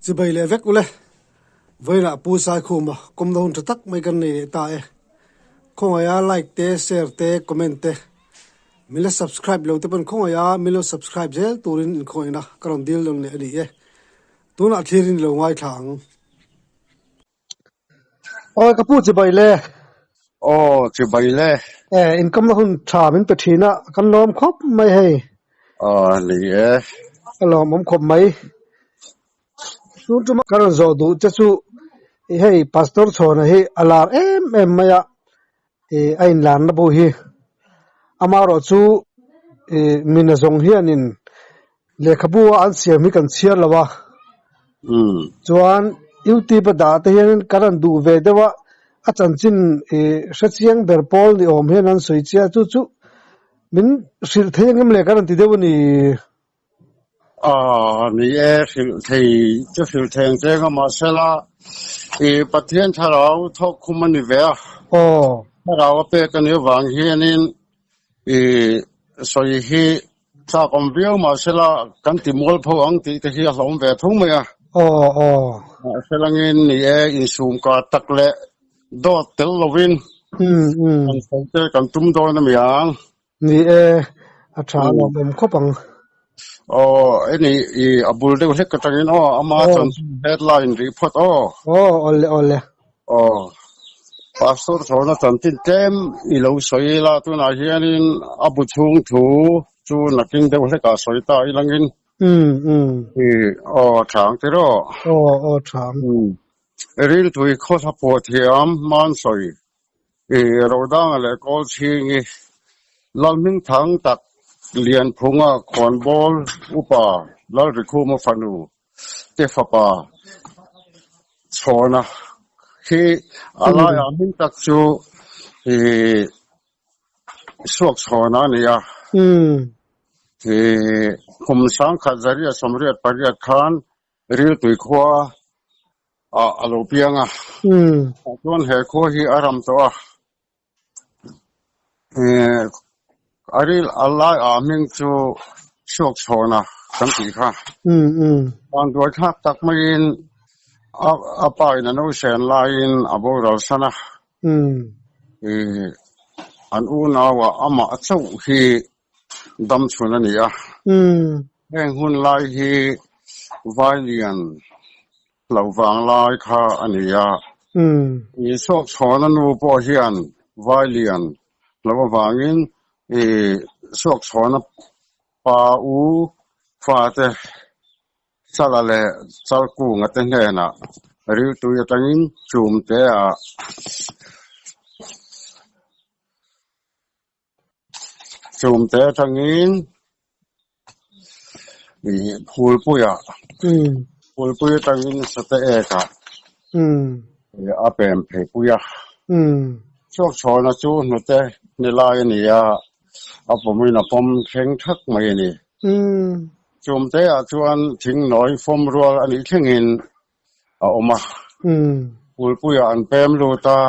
Chibai leh vek ule. Vawiinah Pu Saikhuma kawmna hun tha tak mai kan nei leh ta e. Khawngaiha like te, share te, comment te min la subscribe lo te pawn khawngaiha min lo subscribe zel turin inkhawngaihna ka rawn dil dawn leh a ni e. Tunah thlirin i lo ngaithla ang. Awi ka pu chibai le. Aw chibai le. E income na hun tha min pe thin a kan lawm khawp mai hei. Aw ni e. Ka lawm awm khawp mai. Tun tuma ka rawn zawh duh che chu hei Pastor Chhawna hi a lar em em mai a i a inlarna pawh hi amaherawh chu i mina zawng hianin lehkhabu a an siam hi kan chhiar lo a chuan youtube a dah te hianin kan rawn duh ve deuh a a chanchin i hre chiang ber pawl ni awm hian an sawi chiah chu chu min hrilh thei ang em le kan rawn ti deuh a ni. Aw ni e, hrilh thei chu hrilh thei ang che nga mahsela i Pathian thlarau thawk khum a ni ve a. Aw. Thlarau a pek a nih avang hianin i sawi hi chak awm viau mahsela kan ti mual pho ang tih te hi a hlawm ve thung mai a. Aw aw. Mahselangin ni e, insum kar tak leh dawt tel lovin kan sawi te kan tum dawn a mi ang. Ni e, a tha a lawmawm khawp ang. Aw, hei i a bul deuh hlek atangin aw, ama chuan headline rih phawt aw. Aw, awle awle. Aw, Pastor Chhawna chanchin tlem i lo sawi ila, tunah hianin a bu chhung thu chu nakin deuh hlekah sawi ta ilangin. Um um. I aw, tha ang tiraw? Aw, aw tha ang. Riltui khawthla pawh thiam hman sawi I Rodanga leh Kawlchhingi Lalhmingthang tak Lianphunga khawnbawl upa Lalrikhuma fanu te fapa Chhawna hi a laiah hming tak chu i Suak Chhawna a ni a. I kum sangkhat zariat sawmriat pariat khan Riltui khua ah a lo piang a. Chuan he khua hi a ram tawh a. A ril a lai ah hming chu chhuak chhawn a kan tih kha. Vanduai thlak tak maiin a pa in a no sen laiin a boral san a. An unau ah amah chauh hi dam chhun a ni a. Heng hun lai hi Vailian lo vang lai kha a ni a. I chhuak chhawna nu pawh hian Vailian lo avangin i chhuak chhawna pa u fate Chala leh Chalkunga te hnenah riltui atangin chumte ah Chumte atangin ih Phulpuiah Phulpui atangin Sate Ekah ih a pem phei pui a. Chhuakchhawna chu hnute ni lai a ni a, a pawmin a pawm thleng thak mai a ni. Chumte ah chuan thingnawi fawm rual a nih thlengin a awm a. Phulpuiah an pem lut a,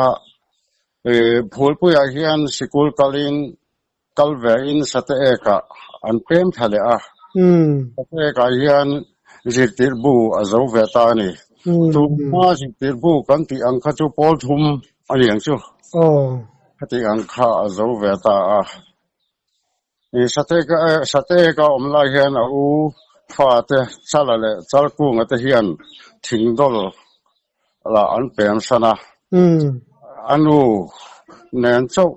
Phulpuiah hian sikul kalin kal vein Sate Ekah an pem thla leh a. Sate Ekah hian zirtir bu a zo ve ta a ni. Tuna zirtir bu kan tih ang kha chu pawl thum a ni ang chu. Khatih ang kha a zo ve ta a. Sate Eka awm lai hian a u fate Chala leh Chalkunga te hian thingdawl lah an pem hran a, a nu nen chauh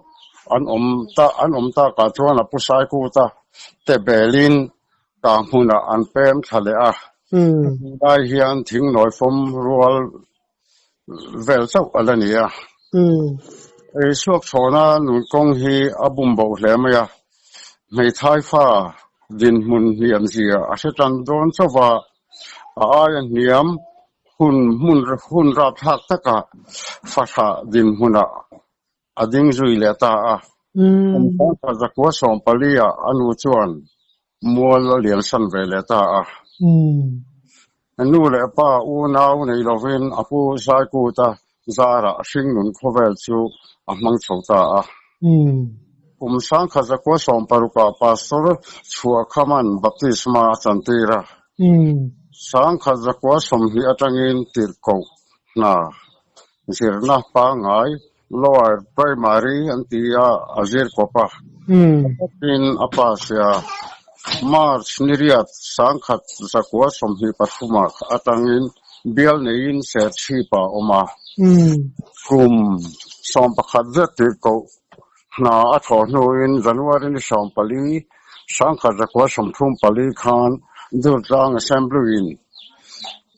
an awm ta an awm takah chuan a pu Saikuta te belin kang hmunah an pem thla leh a, helai hian thingnawi fawm rual vel chauh a la ni a. Ei chhuak chhawna nun kawng hi a bum bo hle mai a, hmeithai fa dinhmun hniam zia a hre tan dawn chauh va, a aia hniam Hun hmun hun rapthlak takah fahrah dinhmunah a ding zui leh ta a. Kum sangkhat zakua 14 ah a nu chuan mual a lian san ve leh ta a. A nu leh pa unau nei lovin a pu Zaikuta zarah hringnun khawvel chu a hmang chho ta a. Kum sangkhat zakua 16 ah Pastor Chhuahkhaman baptisma a chantir a. 2120 atangin tirhkoh hna zirna pangngai, Lower Primary an ti a, a zir kawp a. Tin a pass a, March ni riat 1923 ah atangin bial neiin Serchhip ah a awm a. Kum 11 zet tirhkoh hna a thawh hnuin January ni 14, 1934 khan Durtlang Assembly-in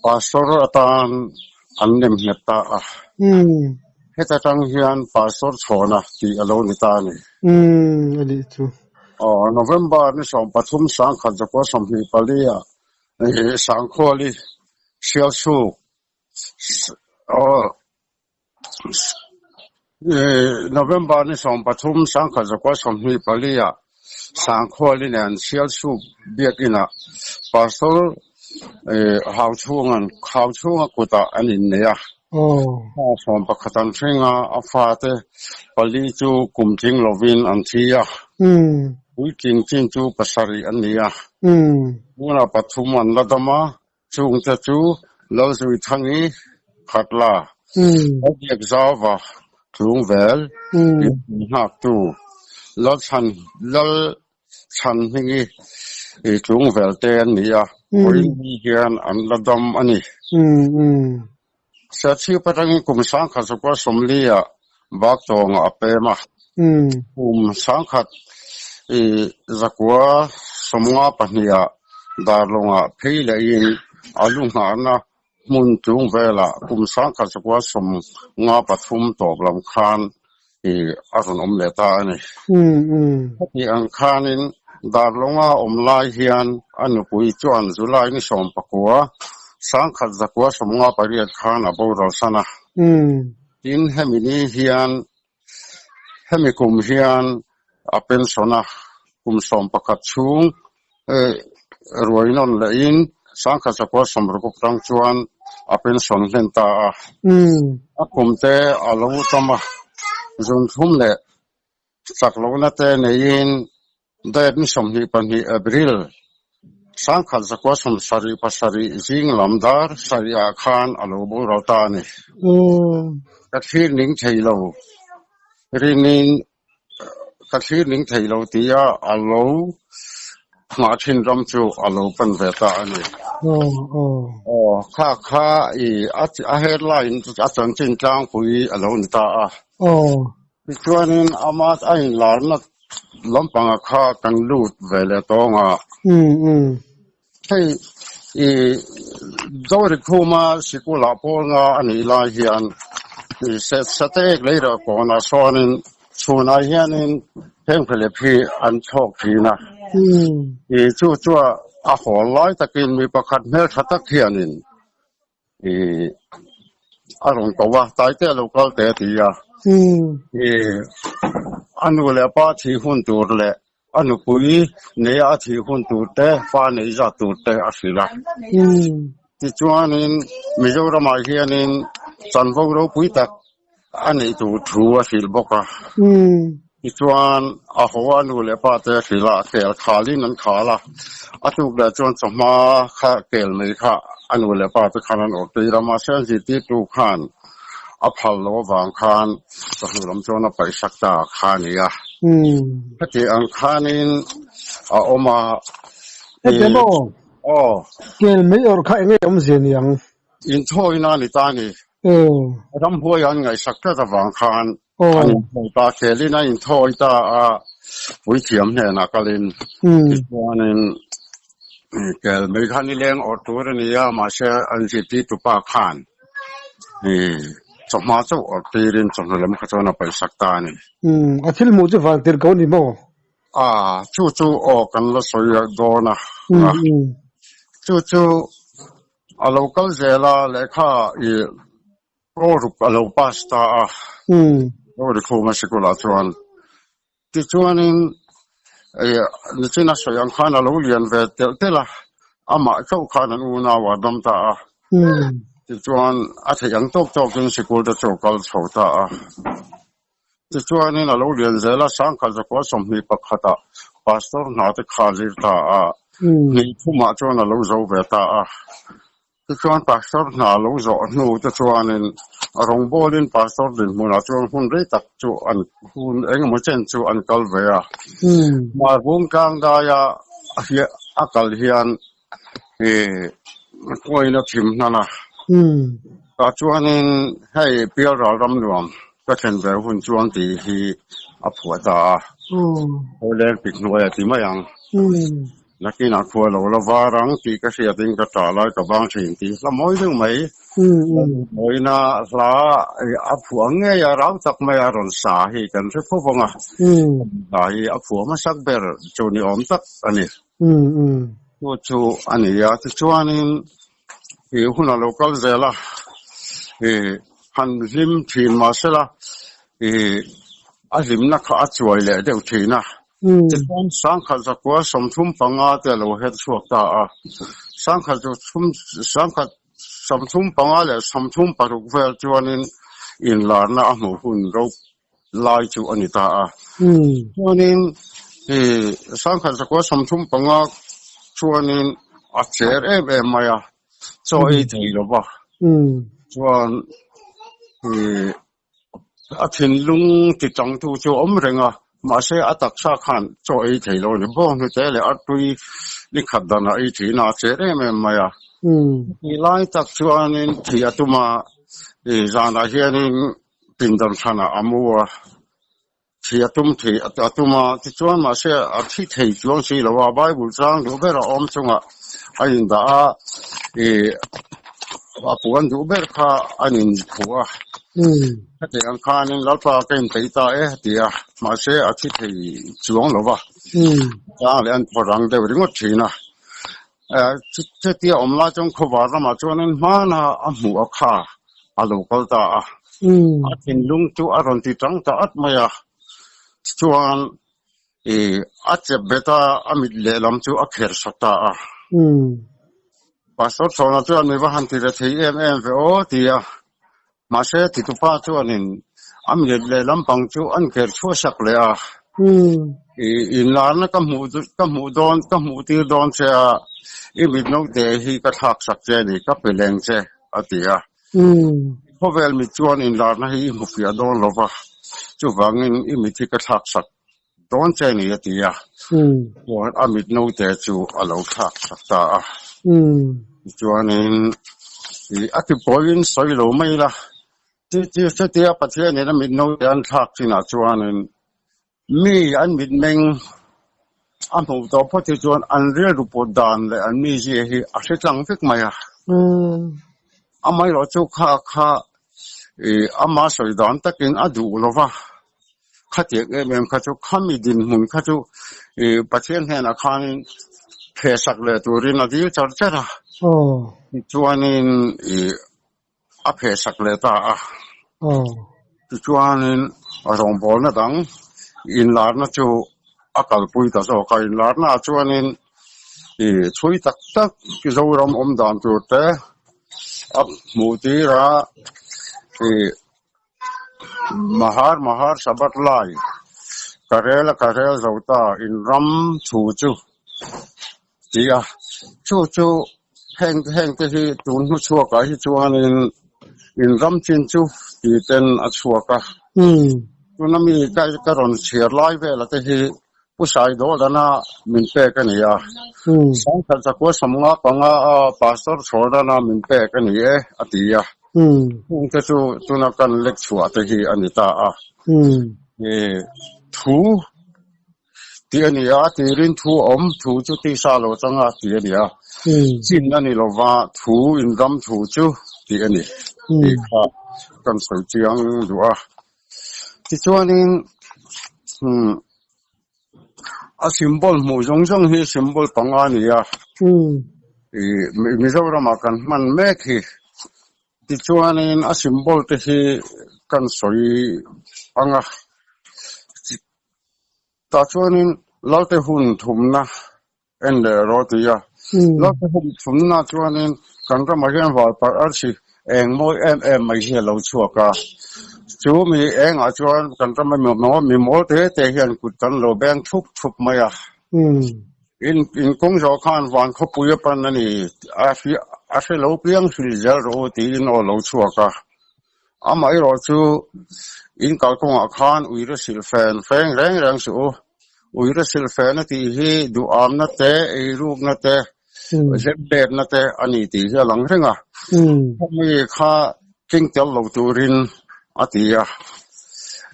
Pastor atan an nem nghet ta a. Heta tang hian Pastor Chhawna tih a lo ni ta a ni. A nih chu. Aw, November ni 13 1924 ah Sangkhuali Sialsuk aw November ni 13 1924 ah Sangkhuali nen Sialsuk Biakinah Pastor Hauchhunga'n Hauchhunga kutah an innei a. Fa 11 an hring a, a fate pali chu kum tling lovin an thi a. Puitling chin chu pasarih an ni a. Tunah pathum an la dam a, chungte chu Lalzuithangi, Khatla, Lalbiakzauva, Tlungvel, Inhmuhnghaktu, Lalchhan Lal Chhan hmingi Tlungvel te an ni a, vawiin hian an la dam a ni. Serchhip atangin kum 1940 ah Baktawngah a pem a, kum 1952 ah Darlawngah phei lehin a lu nghahna hmun tlung velah kum 1953 tawp lam khan a rawn awm leh ta a ni. Heti ang khanin Darlawnga awm lai hian a nupui chuan July ni 19, 1958 khan a boral san a. Tin, hemi ni hian hemi kum hian a pension a, kum 11 chhung ruai nawn lehin 1960 atang chuan a pension hlen ta a. A kum te a lo tam a, zun thum leh chak lohna te neiin Date ni 22 April 1977 zing lam dar sarih ah khan a lo boral ta a ni. Ka thlir ning thei lo rinin ka thlir ning thei lo tia a lo nghah thin ram chu a lo pan ve ta a ni. Aw kha kha i a headline a chanchin tlangpui a lo ni ta a. Tichuanin ama a inlarna lampanga kha kan lut ve leh tawng a. Hei i Zorikhuma sikulah pawl nga a nih lai hian i Sateek leirah kawnah sawnin chhunah hianin phengphehlep hi an chhawk thin a. I chu chua a hawl lai takin mi pakhat hmeltha tak hianin I a rawn ko a, Taite a lo kal teh a ti a. I a nu leh a pa thih hun tur leh a nupui neia a thih hun tur te, fa neih zat tur te a hrilh a. Tichuanin Mizoramah hianin chanvo ropui tak A neih tur thu a hrilh bawk a. Tichuan, a haw a nu leh pa te a hrilh a, kel khalin an khal a. A tuk leh chuan chawhma kha kel mai kha a nu leh pa te khan an awrh tir a, mahse an zirtirtu khan a phal loh avang khan chawhnu lam chuan a paihsak ta kha a ni a. Heti ang khanin a awm a. Heti maw? Aw. Kel mai awrh kha eng nge awmzia ni ang? Inthawina a ni ta a ni. Ramhuai an ngaihsak tlat avang khan an inthawi ta, khelin a inthawi ta a, puithiam hnenah kalin tichuanin kel mai kha nileng awrh tur a ni a, mahse an zirtirtu pa khan chawhma chauh awrh tirin chawhnu lam kha chuan a paihsak ta a ni. A thil hmuh chu van tir ko a ni maw? A, chu chu aw kan la sawi dawn a, chu chu A lo kal zel a, lehkha i aw ruk a lo pass ta a, aw ri khum a sikulah chuan. Tichuanin nichin a sawi ang khan a lo lian ve telh telh a, amah chauh khan an unau a dam ta a. Tichuan a theih ang tawk tawkin sikul te chu a kal chho ta a. Tichuanin a lo lian zel a, 1921 ah Pastor hna te kha a zir ta a. Hnih thumah chuan a lo zo ve ta a. Tichuan Pastor hna lo zawh hnu te chuanin a rawngbawlin Pastor dinhmunah chuan hun rei tak chu an hun engemaw chen chu an kal ve a. Marbung tlangdaia a kal hian kawina thim hnan a. Tah chuanin hei Pialral ram nuam ka thlen ve hun chuan tih hi a phuah ta a. Khaw leng pik hnuaiah ti mai ang. Nakinah khua lo la var ang tih ka hriatin ka ṭah lai ka vang ṭhin tih hla mawi deuh mai. Mawina hla a phuah ngei a, rau tak mai a rawn sa hi kan hre khawp ang a. Hla hi a phuah hmasak ber chu ni awm tak a ni. Chu chu a ni a, tichuanin i hun a lo kal zel a, i han hlim ṭhin mahsela i a hlimna kha a chuai leh deuh ṭhin a. Tichuan sangkhat zakua 35 te a lo her chhuak ta a, sangkhat zathum sangkhat 35 leh 36 vel chuanin inlarna a hmuh hun ro lai chu a ni ta a. Chuanin i sangkhat zakua 35 chuanin a cher em em mai a, chaw ei thei lo va, chuan i A thinlung ti changtu chu a awm reng a, mahse a taksa khan chaw ei thei lo a ni. Bawng hnute leh artui ni khat dan a ei thin a, a cher em em mai a. Chutih lai tak chuanin thih a tum a, zanah hianin pindan hranah a mu a. Thih a tum thih a tum a, tichuan mahse a thi thei chuang si lo a, Bible chang duh ber a awm chungah a indah a, ih a puan duh ber kha an inphuh a, hetiang ang khanin Lalpa ka inpeih ta e a ti a, mahse a thi thei chuang lo va, chang leh an thaw rang deuh ringawt thin a, chutia awm lai chuan khawvar ramah chuanin hmana a hmuh a kha a lo kal ta a, a thinlung chu a rawn ti tang ta at mai a, tichuan ih a chep bet a, a mit lehlam chu a kher sak ta a. Pastor Chhawna chuan mi va han ti ve thei em em ve aw ti a, mahse titupa chuanin a mit lehlam pang chu an kher chhuah sak leh a, ih inlarna ka hmuh ka hmuh dawn ka hmuh tir dawn che a, i mit naute hi ka thlak sak che a ni, ka pe leng che. a ti a. Khawvel mit chuan inlarna hi i hmu fiah dawn lo va, chuvangin i mit hi ka thlak sak dawn che ni a ti a. Chuan a mit naute chu a lo thlak sak ta a. Tichuanin a tipawiin sawi lo mai la, chutia Pathianin a mit naute an thlak chinah chuanin Mi an mitmeng a hmuh tawh phawt hi chuan an rilru put dan leh an mizia hi a hre tlang vek mai a. Amaherawhchu kha kha ih ama sawi dan takin a duh lo va, khatiang em em kha chu khami dinhmun kha chu ih Pathian hnenah khanin phehsak leh turin a dil char char a. Tichuanin ih a phehsak leh ta a. Tichuanin rawngbawlna dang inlarna chu a kalpui ta zawk a. Inlarnaah chuanin ih chhui tak tak Zoram awm dan tur te a hmuh tir a, ih Mahar Mahar Sabat lai ka rel a ka rel zo ta inram thu chu ti a, chu chu heng heng te hi tun hnu chhuakah hi chuanin in ram chin chu ti ten a chhuak a, tuna mi ka ka rawn chhiar lai vela te hi Pu Saidawlana min pek a ni a, Sangkhat zakua 55 a Pastor Chhawrana min pek a ni e a ti a, heng te chu tuna kan lek chhuah te hi a ni ta a, thu Tih a ni a, tirin thu a awm, thu chu tisa lo chang a tih a ni a, chin a ni lova thu inram thu chu tih a ni tih kha kan sawi chiang duh a. Tichuanin a symbol hmuh zawng zawng hi symbol panga a ni a, ih Mizoramah kan hman mek hi. Tichuanin a symbol te hi kan sawi ang a. Tah chuanin Lalte hun thumna en leh rawh ti a. Lalte hun thumna chuanin kan ramah hian valparh arsi eng mawi em em mai hi a lo chhuak a. Chu mi engah chuan kan rama mi mawl te te hian kut kan lo beng thup thup mai a. In in kawng zawh khan van khawpui a pan a ni, a hri a hre lo piang hril zel rawh u tiin aw lo chhuak a. Amaherawh chu in kalkawngah khan uire silhfen feng reng reng suh u. Uire silhfen a tih hi duhamna te, eirukna te, hlep-letna te a ni tih hi a lang reng a. Khawmi kha keng tel lo turin a ti a.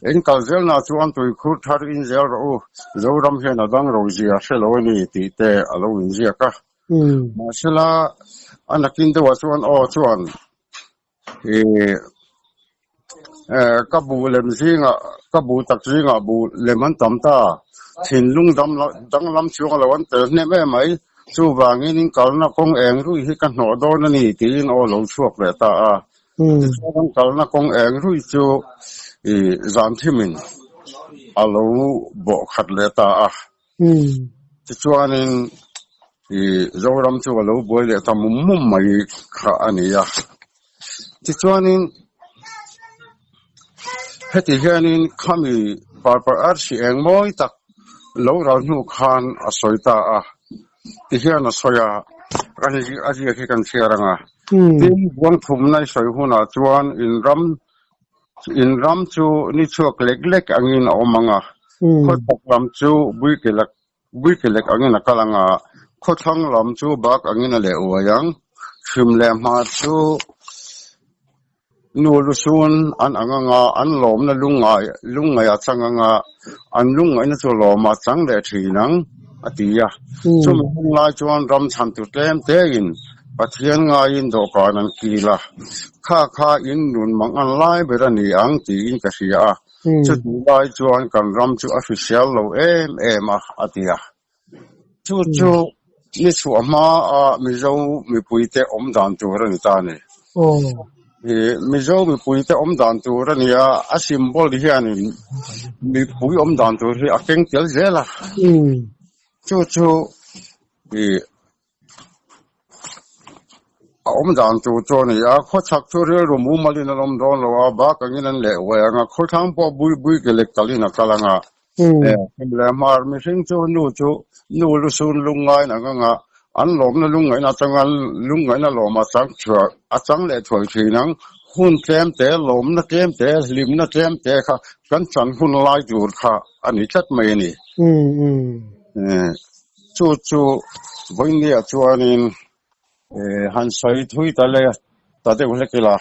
In kal zelna chuan tuikhur thar in zel rawh u, Zoram hian a dang ro zia hre lo a ni tih te a lo inziak a. Mahsela a nakin deuhah chuan aw chuan ih ka buh lem zingah ka buh tak zingah buh lem an tam ta, thinlung danglam chuang lo an tel hnem em mai, chuvangin in kalna kawng eng ruih hi ka hnawh dawn a ni tiin aw lo chhuak leh ta a. Tichuan an kalna kawng eng ruih chu ih zan thimin a lo bawh khat leh ta a. Tichuanin ih Zoram chu a lo buai leh ta mum mum mai kha a ni a. Tichuanin heti hianin khami parpar arsi eng mawi tak lo ral hnu khan a sawi ta a. Tihian a sawi a, kan a ziak hi kan chhiar ang a. Tin, buang thumna i sawi hunah chuan in ram in ram chu ni chhuak lek lek angin a awm ang a, khawchhak lam chu buikelek buikelek angin a kal ang a, khawthlang lam chu bak angin a leh uai ang. Hrim leh hma chu Nu lusun an ang ang a, an lawmna lungngai lungngaih a chang ang a, an lungngaihna chu lawmah a chang leh thin ang, a ti a. Chumi hun lai chuan ram chhantu tlem tein Pathian ngaiin dawhkan an kil a, kha kha in nun mang an lai ber a ni ang tiin ka hria a, chutih lai chuan kan ram chu a hrisel lo em em a, a ti a. Chu chu ni chhuah hma a Mizo mipuite awm dan tur a ni ta a ni. Mizo mipuite awm dan tur a ni a, a symbol hianin mipui awm dan tur hi a keng tel zel a. Chu chu A awm dan tur chu a ni a, khawchhak chu rilru mumalin an awm dawn lo a, bak angin an leh uai ang a, khawthlang pawh bui bui ke lek talin a kal ang a. Hlim leh hmar mihring chu nu chu nu lusun lungngain ang ang a, an lawmna lungngaihna atanga lungngaihna lawm a chang thuai a chang leh thuai thin ang. Hun tlem te, lawmna tlem te, hlimna tlem te kha kan chan hun lai tur kha a ni tlat mai a ni. Chu chu vawinia chuanin han sawi thui ta le ta deuh hlek ila,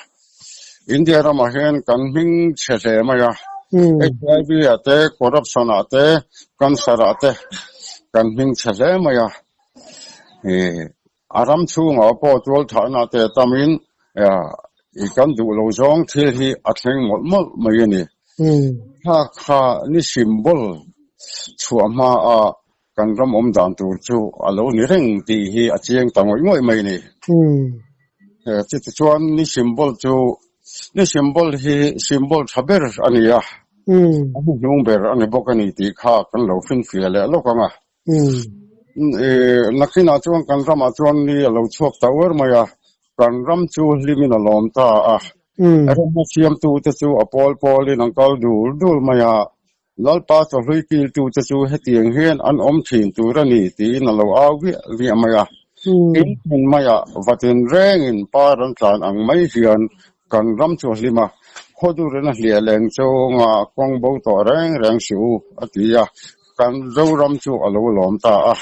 India ramah hian kan hming chhe hle mai a, HIV ah te, corruption ah te, cancer ah te kan hming chhe hle mai a, a ram chhungah pawh tualthahna te tamin kan duh lo zawng thil hi a thleng mawlh mawlh mai a ni. Thla kha ni symbol chhuah hmaah Kan ram awm dan tur chu a lo ni reng tih hi a chiang ta ngawih ngawih mai a ni. Chutichuan ni symbol chu ni symbol hi symbol tha ber a ni a, a hnuhnung ber a ni bawk a ni tih kha kan lo finfiah leh lawk ang a. Nakinah chuan kan ramah chuan ni a lo chhuak ta uar mai a, kan ram chu hlimin a lawm ta a. Remna siamtute chu a pawl pawlin an kal dul dul mai a, Lalpa chawhlui kiltute chu hetiang hian an awm thin tur a ni tiin a lo au viah viah mai a. In hmun maiah vatin rengin par an tlan ang mai hian kan ram chu a hlim a, khawdurin a hliah leng chunga kawng bo tawh reng reng suh u a ti a, kan Zoram chu a lo lawm ta a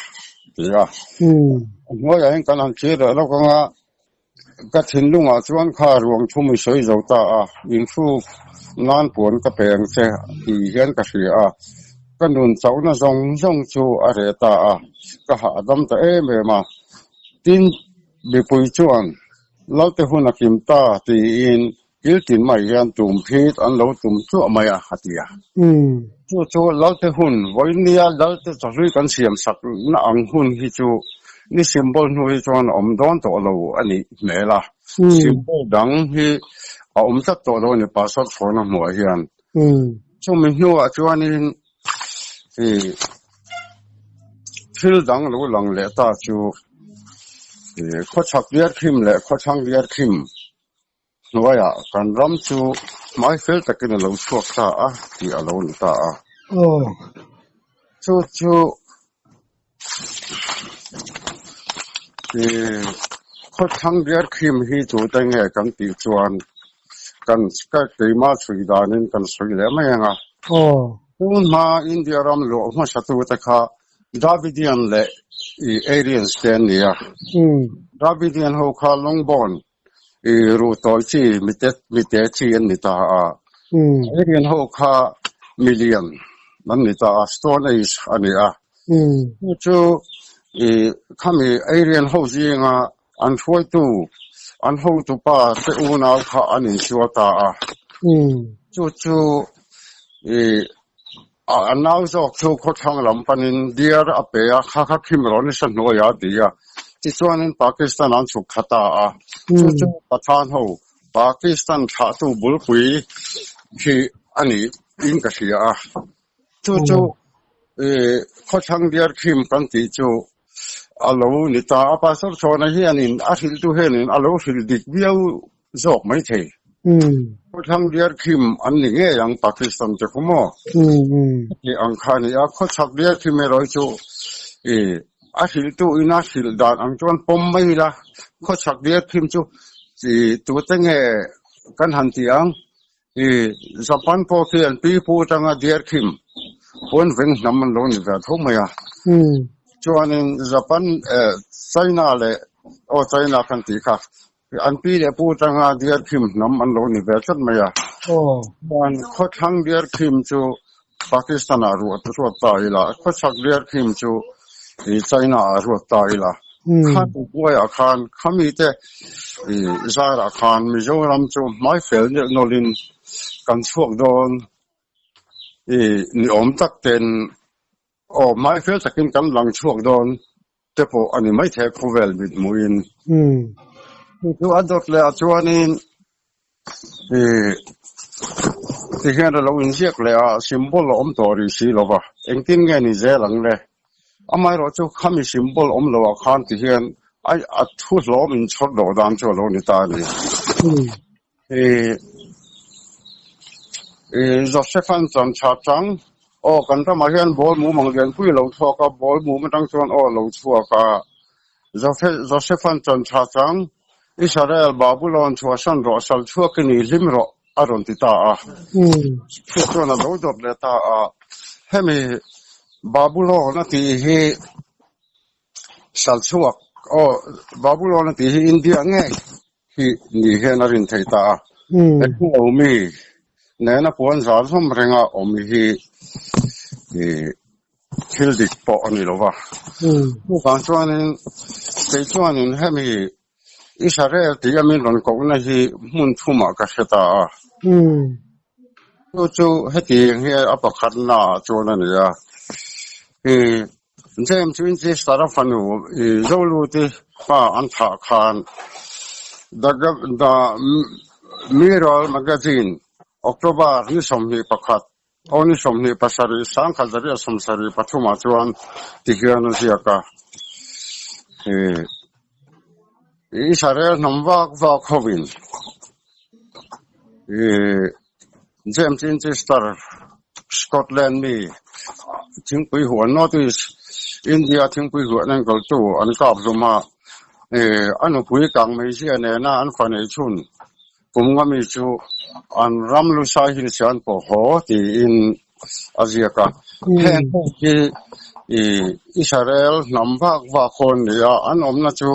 ti a. A hnuaiah hian kan han thlir leh lawk ang a. Ka thinlungah chuan kha ruang thum i sawi zo ta a, inhruk nan puan ka pe ang che tih hian ka hria a, ka nun chauhna zawng zawng chu a reh ta a, ka hahdam ta em em a. Tin, mipui chuan Lalte hun a kim ta tiin kil tin mai hian tum phit an lo tum tluah mai a, a ti a. Chu chu Lalte hun, vawinia Lalte chawhlui kan siam sakna ang hun hi chu ni symbol hnu hi chuan a awm dawn tawh lo a nih hmel a. Symbol dang hi a awm tlat tawh lo a ni Pastor Chhawna hmuah hian. Chumi hnuah chuanin thil dang lo lang leh ta chu khawchhak Liarkhim leh khawthlang Liarkhim Hnuaiah kan ram chu hmai fel takin a lo chhuak ta a tih a lo ni ta a. Chu chu Khawthlang Diarkhim hi tute nge kan tih chuan kan ka keimah chhui danin kan sawi leh mai ang a. Tun hma India ram luah hmasatute kha Dravidian leh Aryans te an ni a. Dravidian ho kha Longbourn ruh tawi chi mite chi an ni ta a. Aryan ho kha milian an ni ta a, Stone Age a ni a. Chu chu khami Aryan ho zinga an hruaitu, an hotupa te unau kha an insual ta a. Chu chu A nau zawk chu khawthlang lam panin diar a pe a, kha kha khim rawh nisa hnuaiah a ti a. Tichuanin Pakistan an chhuk thla ta a, chu chu Pathan ho Pakistan thlahtu bulpui hi a ni in ka hria a. Chu chu khawthlang diar khim kan tih chu a lo ni ta a. Pastor Chhawna hianin a hrilhtu hianin a lo hrilh dik viau zawk mai thei. Khawthlang diar khim an ni ngei ang Pakistan te khu maw? Heti ang kha a ni a, khawchhak diar khim erawh chu i a hrilhtu ina hrilh dan ang chuan pawm mai ila, khawchhak diar khim chu i tute nge kan han ti ang? I Japan pawh khi an pi pu atanga diar khim puan veng hnam an lo ni ve tho mai a. Chuanin Japan China leh aw China kan tih kha An pi leh pu atanga diar khim hnam an lo ni ve tlat mai a. Chuan khawthlang diar khim chu Pakistan ah ruat ruat ta ila, khawchhak diar khim chu China ah ruat ta ila. Kha buaiah khan khami te zarah khan Mizoram chu hmai fel neuh nawlhin kan chhuak dawn ni awm tak ten Aw, hmai fel takin kan lang chhuak dawn te pawh a ni maithei khawvel mit hmuhin. Chu chu a dawt leh ah chuanin ih tihian a lo inziak leh a, symbol a awm tawh rih si lo va, engtin nge ni zel ang le? Amaherawhchu khami symbol awm loh ah khan tihian a thu hlawm inchhawr loh dan chu a lo ni ta a ni. Ih Joseph-a'n chuan tha chang, Aw, kan ramah hian ball mum ang lianpui a lo chhuak a, ball mum atang chuan aw a lo chhuak a. Joseph-a'n chuan tha chang, Israel, Babulon chhuahsan rawh, sal chhuak i ni hlim rawh, a rawn ti ta a. Chu chuan a lo dawt leh ta a. Hemi Babulon a tih hi sal chhuak, aw, Babulon a tih hi India ngei hi ni hian a rin thei ta a. He thu lo mi nena puan zar zawm renga awm hi thil dik pawh a ni lo va. Chuvang chuanin kei chuanin hemi Israel tih a min rawn kohna hi hmun thumah ka hre ta a. Chu chu hetiang hi a pakhatna ah chuan a ni a. James Winchester a fanu Zoluti pa an thah khan The The Mirror Magazine October ni 21 aw ni 27 1973 ah chuan ti hian a ziak a. Israel hnam vak vak hovin James Winchester Scotland mi thingpui huan North East India thingpui huan enkawltu an kap hlum a, a nupui kang hmeichhia nena an fa neih chhun kum nga mi chu an ram lusai hills ah an pawh haw tiin a ziak a. Heng ho hi Israel hnam vak vak ho an ni a, an awmna chu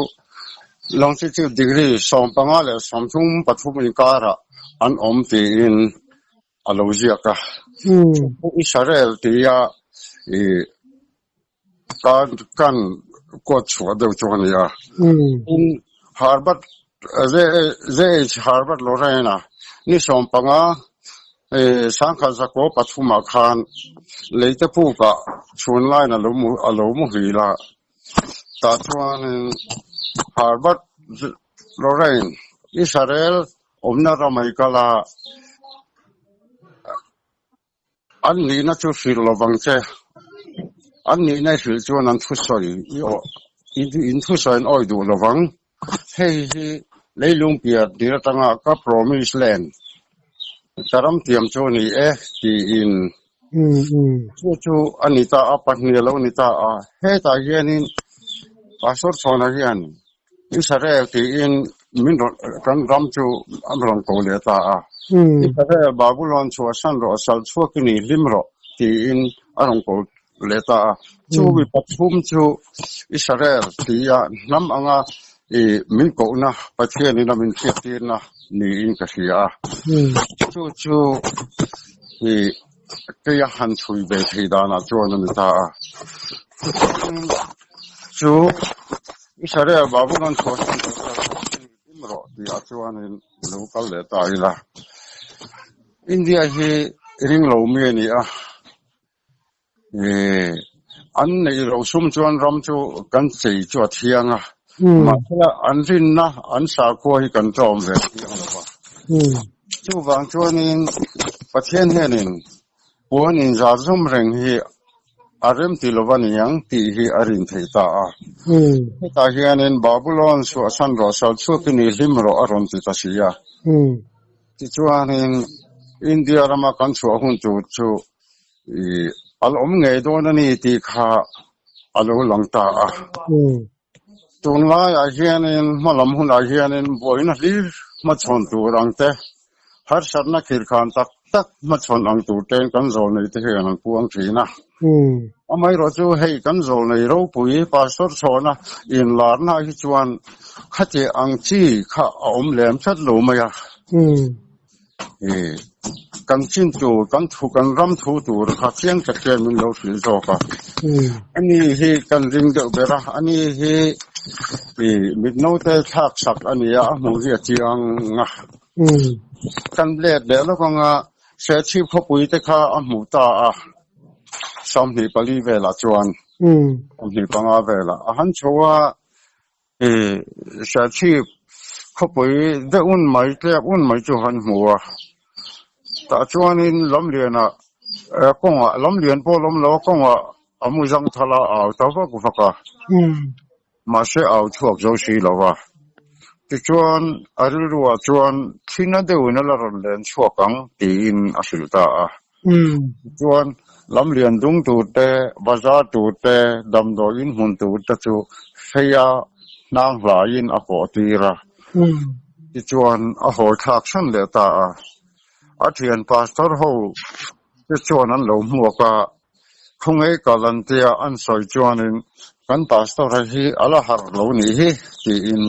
longitude degree 15 leh 33 inkarah an awm tiin a lo ziak a. Israel tia kan kan kawt chhuah deuh chu a ni a. Tin, Herbert JH Herbert Lorraine-a ni 15 1903 ah khan leite pukah chhun laiin a lo muhil a. Tah chuanin Herbert Lorraine Israel awmna ramai kal a, an nihna chu hrilh lovang che. An nihna i hrilh chuan an thusawi i awh, in thusawi an awi duh lovang. Hei hi leilung piah tir atanga ka promise land, ka ram tiam chu a ni e tiin chu chu a ni ta a, pahnih a lo ni ta a. Hetah hianin Pastor Chhawna hian. Israel tiin min rawn kan ram chu an rawn ko leh ta a. Israel Babulon chhuahsan rawh sal chhuak i ni hlim rawh tiin a rawn ko leh ta a. Chu mi pathum chu Israel tia hnam anga i min kohna Pathianin a min hriattirna niin ka hria a. Chu chu i Keia han chhui ve thei danah chuan a ni ta a. Chu Israel Babulon chhuahsan tur chuan hlim rawh tihah chuanin lo kal leh ta ila. India hi ring lo mi a ni a, an neih loh sum chuan ram chu kan chei chu a thiang a, mahse an rinna an sakhua hi kan tlawm ve thiang lo va. Chuvang chuanin Pathian hianin puan inzar zawm reng hi a rem ti lo va niang tih hi a rin theih ta a. Hetah hianin Babulon suahsan rawh, salchhuak i ni hlim rawh a rawn ti ta si a. Tichuanin India rama kan chhuah hun tur chu a la awm ngei dawn a ni tih kha a lo lang ta a. Tunlaiah hianin hmalam hunah hianin buaina hlir hmachhawn tur ang te, harsatna khirkhan tak tak hmachhawn ang tur tein kan zawlnei te hian an puang thin a. Amaherawhchu hei kan zawlnei ropui Pastor Chhawna inlarna hi chuan khati ang chi kha a awm lem tlat lo mai a. Kan chin tur, kan thu, kan ram thu tur kha chiang tak hian min lo hrilh zawk a. Ani hi kan ring deuh ber a, ani hi mit naute thlak sak a ni a, a hmuh hi a chiang a. Kan let leh lawk anga Serchhip khawpui te kha a hmuh ta a, 24 velah chuan, 25 velah a han chho a. Serchhip khawpui deuh un mai tlek un mai chu han hmu a, tah chuanin lamlianah kawngah lamlian pawh lawm lo a kawngah a mu zang thal a au ta vak vak a, mahse au chhuak zo si lo va, tichuan a rilruah chuan thina deuhin a la rawn len chhuak ang tiin a hrilh ta a. Tichuan, lamlian dung tur te, bazar tur te, damdawi in hmun tur te chu feia hnang hlaiin a kawh tir a. Tichuan, a hawi thlak hran leh ta a. A thian pastor ho te chuan an lo hmuak a, Khawngei kal an tia an sawi chuanin kan pastor a hi a la harh lo nih hi tiin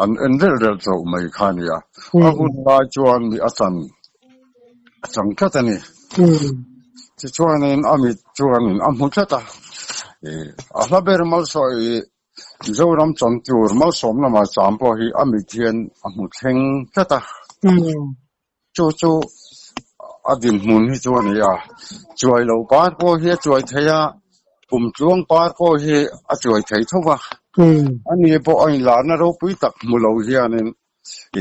an en relh relh chauh mai kha a ni a. A hun lai chuan mi a chan a chang tlat a ni. Tichuanin a mit chuanin a hmu tlat a, a hla ber malsawi Mizoram chan tur malsawmna maicham pawh hi a mit hian a hmu thleng tlat a. Chu chu a dinhmun hi chu a ni a, chuai lo par pawh hi a chuai thei a, kum tluang par pawh hi a chuai thei tho va. Ani pawh a inlarna ropui tak hmu lo hianin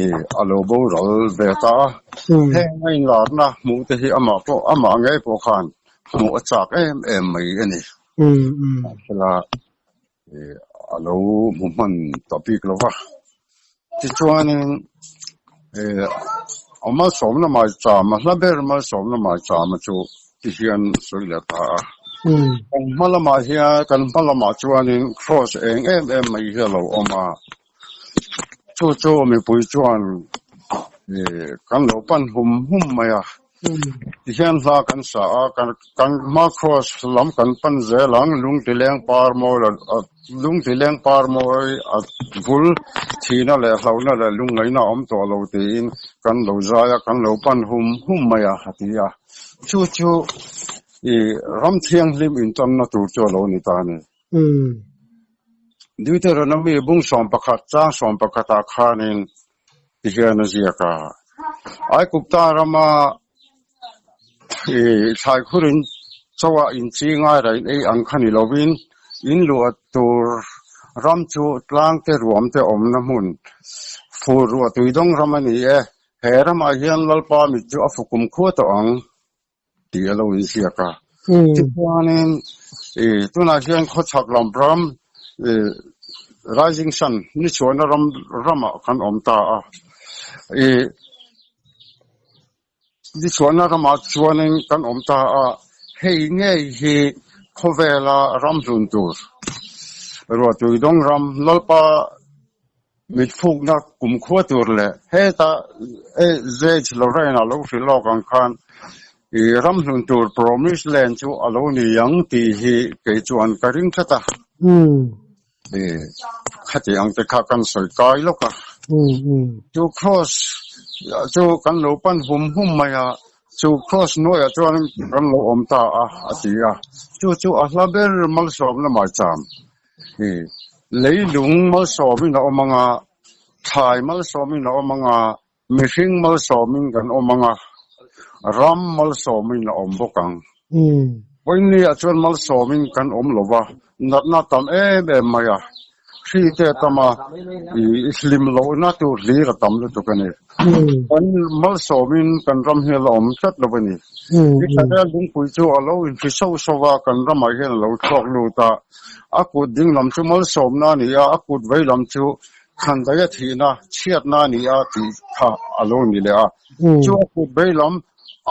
ih a lo boral ve ta a. Heng a inlarna hmuh te hi amah pawh amah ngei pawh khan hmuh a chak em em mai a ni. Mahsela ih a lo hmu hman ta bik lo va. Tichuanin ih a malsawmna maicham a hla ber malsawmna maichama chu ti hian sawi leh ta a. Kan hma lamah hian kan hma lamah chuanin cross eng em em mai hi a lo awm a. Chu chu mipui chuan ih kan lo pan hum hum mai a. Tihian hla kan sa a, kan hma cross lam kan pan zel ang, lungtileng par mawi a lungtileng par mawi a bul thihna leh hlauhna leh lungngaihna a awm tawh lo tiin kan lo zai a, kan lo pan hum hum mai a, a ti a. Chu chu ih ram thianghlim intanna tur chu a lo ni ta a ni. Deuteronomy bung 11 chang 11 ah khanin ti hian a ziak a, Aigupta rama ih thlaikhur in chaw-ah in chi ngai raih ei ang kha ni lovin in luah tur ram chu tlang te ruam te awmna hmun fur ruah tuidawng ram a ni e, he ramah hian Lalpa mit chu a fukum khua tawh ang. tih a lo inziak a. Tichuanin ih tunah hian khawchhak lam ram ih Rising Sun ni chhuahna ram ramah kan awm ta a. Ih ni chhuahna ramah chuanin kan awm ta a, hei ngei hi khawvela ram hlun tur ruahtui dawng ram Lalpa. Mitfukna kumkhua tur leh heta AZ Lorraine-a lo hrilh lawk ang khan i ramhlun tur Promise Land chu a lo ni ang tih hi kei chuan ka ring tlat a. Khati ang te kha kan sawi kai lawk a. Chu Cross chu kan lo pan hum hum mai a, chu Cross hnuaiah chuan kan lo awm ta a, a ti a. Chu chu a hla ber malsawmna maicham. Leilung malsawmin a awm ang a, thlai malsawmin a awm ang a, mihring malsawmin kan awm ang a, ram malsawmin a awm bawk ang. Vawiinniah chuan malsawmin kan awm lo va, natna tam em em mai a, hri te a tam a, hlim lohna tur hlir a tam lutuk a ni. Kan malsawmin kan ram hi a la awm tlat lo a ni. Israel lungpui chu a lo inhri sauh sauh a, kan ramah hian a lo chhuak lut a. A kut ding lam chu malsawmna a ni a, a kut vei lam chu khandaia thihna, chhiatna a ni a tih kha a lo ni leh a. Chu a kut vei lam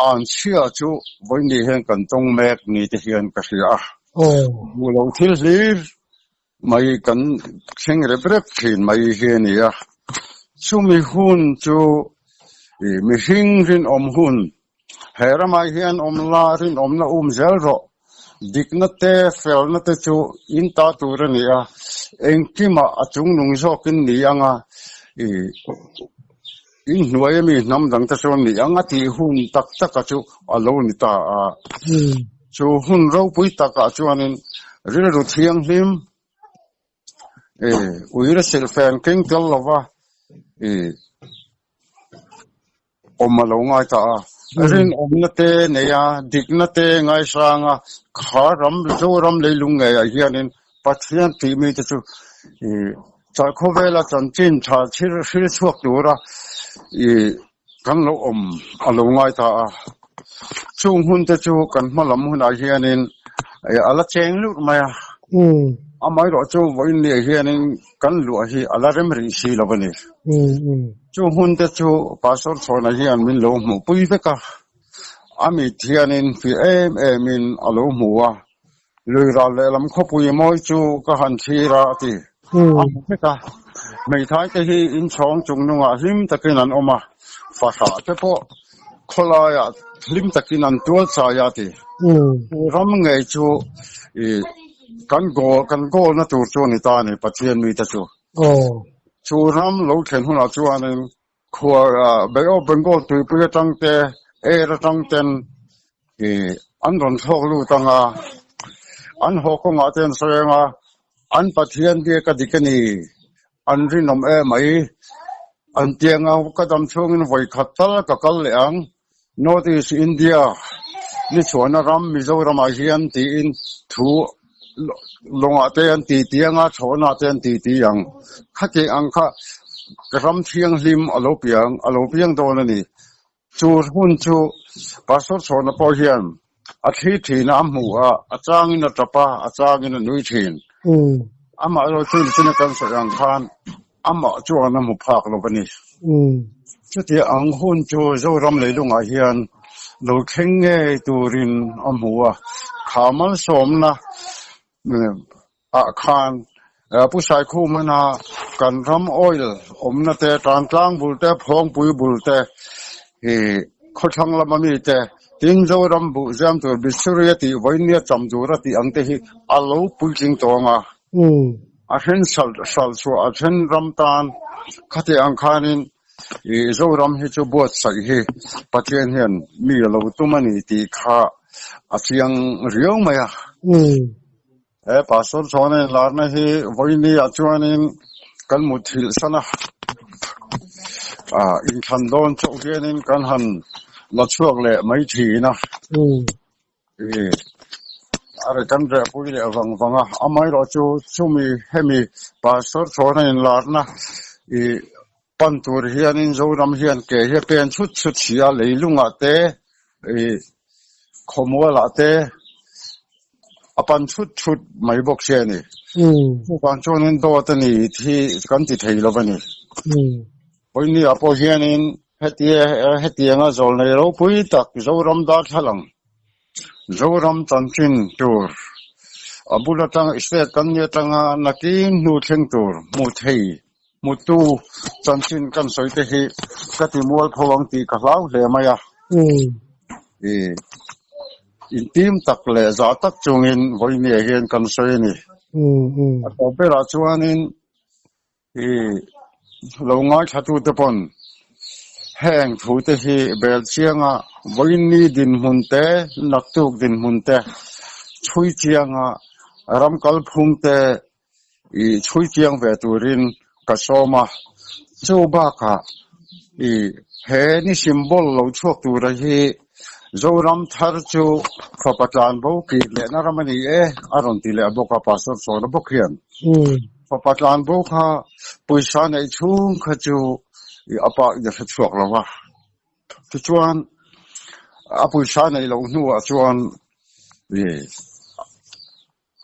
an chhia chu vawiin hian kan tawng mek ni te hian ka hria a. Hmuh loh thil hlir mai kan thleng rep rep thin mai hi a ni a. Chumi hun chu mihring rinawm hun He ramah hian awm la, rinawmna um zel rawh. Dikna te, felna te chu in ta tur a ni a, engkimah a chungnung zawkin ni ang a, i inhnuai ami hnam dang te chuan ni ang a tih hun tak taka chu a lo ni ta a. Chu hun ropui takah chuanin rilru thianghlim, i uire silhfen keng tel lova, i Awm a lo ngai ta a, rinawmna te nei a, dikna te ngaisang a, kha ram Zoram leilung ngeiah hianin Pathian tih mite chu khawvela chanchin tha thil hril chhuak tura kan lo awm a lo ngai ta a. Chung hun te chu kan hma lam hunah hianin a la cheng lut mai a, amaherawh chu vawiin niah hianin kan luah hi a la rem rih si lo a ni. Chu hun te chu Pastor Chhawna hian min lo hmuh pui vek a, a mit hianin fiah em emin a lo hmu a, lui ral lehlam khawpui mawi chu ka han thlir a a ti. A hmu vek a, hmeithai te hi inchhawng chung nungah hlim takin an awm a, fahrah te pawh khawlaiah hlim takin an tual chai a a ti. Chu ram ngei chu kan goal kan goal na tur chu a ni ta a ni Pathian mite chu. Chu ram lo thlen hunah chuanin khua Bay of Bengal tuipui atang te, air atang ten ih an rawn thlawk lut ang a, an haw kawngah te an sawi ang a, an Pathian biak a dik a ni, an rinawm em mai, an tiang a ka dam chhungin vawi khat tal ka kal leh ang, North East India ni chhuahna ram Mizoramah hian tiin thu lawngah te an ti ti anga chhawhnah te an ti ti ang. Khati ang kha ram thianghlim a lo piang a lo piang dawn a ni. Chu hun chu Pastor Chhawna pawh hian a thli thin a, a hmu a, a changin a tap a, a changin a nui thin. Amah erawh chu nichina kan sawi ang khan amah chuan a hmu phak lo a ni. Chutia ang hun chu Zoram leilungah hian lo thleng ngei turin a hmu a, kha malsawmna ah khan Pu Saikhumana kan ram oil awmna te, Tantlang bul te, Phawngpui bul te, khawthlang lama mi te, tin Zoram buh ziam tur Bisuria tih vawinia cham tura tih ang te hi a lo puitling tawng a. A then hral chhuah a then ram tan khati ang khanin Zoram hi chu buatsaih hi Pathian hian mi a lo tum a ni tih kha a chiang riau mai a. He Pastor chuan a inlarna hi vawiini ah chuanin kan muthilh san a, inthlan dawn chauh hianin kan han la chhuak leh mai thin a. A ri kan reh pui leh vang vang a, amaherawh chu chumi hemi Pastor chuan a inlarna ih pan tur hianin Zoram hian ke hi a pen chhut chhut si a, leilungah te ih khawmualah te a pan chhut chhut mai bawk si a ni. Chuvang chuanin dawt a ni hi kan ti thei lo a ni. Pawimawhah pawh hianin hetia hetianga zawlnei ropui tak Zoram darthlalang, Zoram chanchin tur, a bul atanga state kan ni atanga nakin hnu thleng tur hmu thei. Hmutu chanchin kan sawi te hi ka ti mualpho ang tih ka hlau hle mai a. I intim tak leh zah tak chungin vawinia hian kan sawi a ni. A tawp berah chuanin i lo ngaithlatute pawn heng thute hi bel chianga vawiini dinhmun te, naktuk dinhmun te chhui chianga ram kalphung te I chhui chiang ve turin ka sawm a, chu bakah i he ni symbol lo chhuak tura hi Zoram thar chu fapa tlan bo kir lehna ram a ni e a rawn ti leh bawk a, Pastor Chawna bawk hian fapa tlan bo kha pawisa neih chhung kha chu i a pa in a hre chhuak lo va, tichuan a pawisa neih loh hnuah chuan i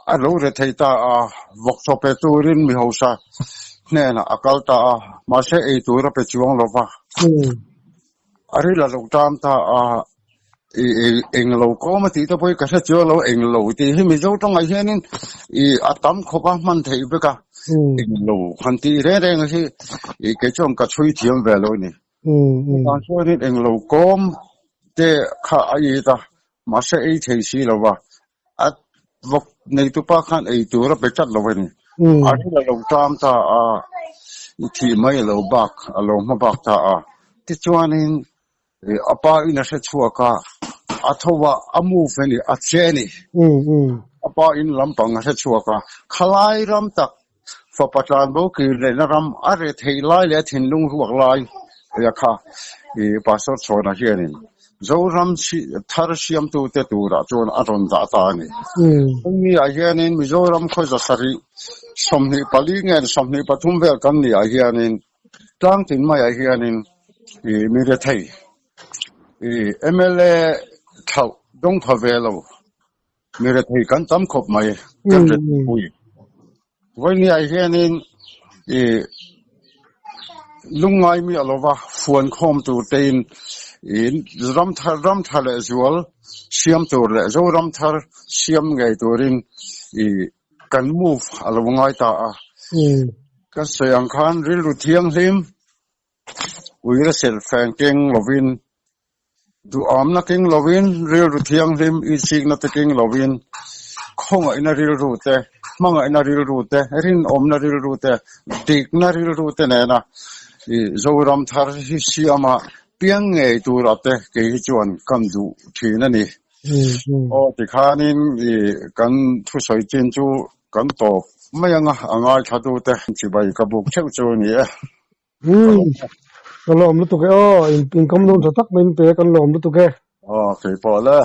A lo re thei ta a, vawk chaw pe turin mi hausa hnenah a kal ta a, mahse ei tur a pe chuang lo va. A ril a lo tam ta a, i eng lo kawm a tih te pawh hi ka hre chuang lo, eng lo tih hi Mizo tawngah hianin i a tam khawp a hman theih vek a, eng lo han tih reng reng hi i kei chuan ka chhui thiam ve lo a ni. Chuvang chuanin eng lo kawm te kha a it a, mahse ei thei si lo va, A vawk neitupa khan ei tur a pe tlat lo a ni. A ril a lo tam ta a, i thih mai a lo bak, a lo hma bak ta a. Tichuanin a pa in a hre chhuak a, a tho a, a move a ni, a che a ni. A pa in lampang a hre chhuak a, khalai ram tak fapa tlanbo kir lehna ram a re theih lai leh a thinlung ruak lai a kha i Pastor Chhawna hianin Zoram thar siamtute turah chuan a rawn dah ta a ni. Hemi ah hianin Mizoram khaw zasarih 24 nge 23 vel kan nih ah hianin tlangtin maiah hianin i mi rethei i mla thlauh dawng pha ve lo Mi rethei kan tam khawp mai, kan rethei. Vawinia hianin i lungngai mi a lova fuan khawm tur tein i ram thar ram tha leh zual siam tur leh Zoram thar siam ngei turin i kan move a lo ngai ta a. Ka sawi ang khan rilru thianghlim Uire silhfeng keng lovin, duhamna keng lovin, rilru thianghlim ichikna te keng lovin, khawngaihna rilru te, hmangaihna rilru te, rinawmna rilru te, dikna rilru te nena i Zoram thar hi siama piang ngei tura te kei hi chuan kan duh thin a ni. Aw tikhanin i kan thusawi chin chu kan tawp mai anga a ngaithlatute chibai ka buk theuh chu a ni e. Umm ka lawm lutuk e aw in in kam dawn tha tak mai in pe kan lawm lutuk e. Aw keipawh le.